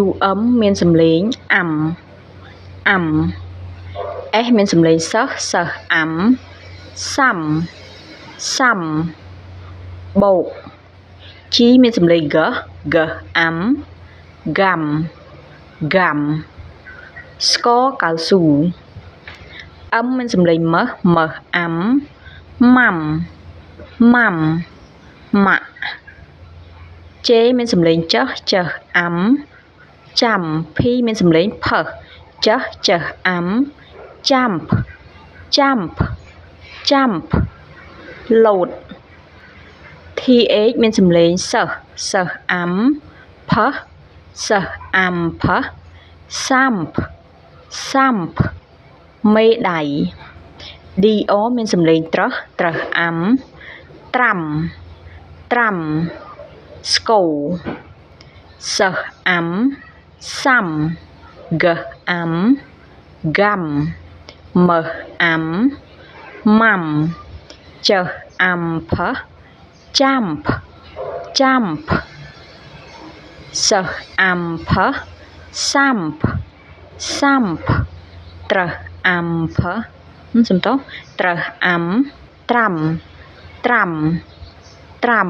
UM មានសំឡេងអាំអាំ S មានសំឡេងសិស្សសិស្សអាំសាំសាំបូក G មានសំឡេងហ្កហ្កអាំហ្គាំហ្គាំស្ករកៅស៊ូ M មានសំឡេងម៉ឹសម៉ឹសអាំម៉ាំម៉ាំម៉ាក់ J មានសំឡេងចឹសចឹសអាំចាំ P មានសំឡេងផឹសចឹសចឹសអាំចាំចាំចាំលោត TH មានសំឡេងសិស្សសិស្សអាំផឹសសិស្សអាំផឹសសាំសាំមេដៃ DR មានសំឡេងត្រឹសត្រឹសអាំត្រាំត្រាំស្គរសិស្សអាំសាំហ្កអាំហ្គាំម៉ឹសអាំម៉ាំចឹសអាំផឹសចាំចាំសិស្សអាំផឹសសាំសាំត្រឹសអាំផឹសសំទោសត្រឹសអាំត្រាំត្រាំត្រាំ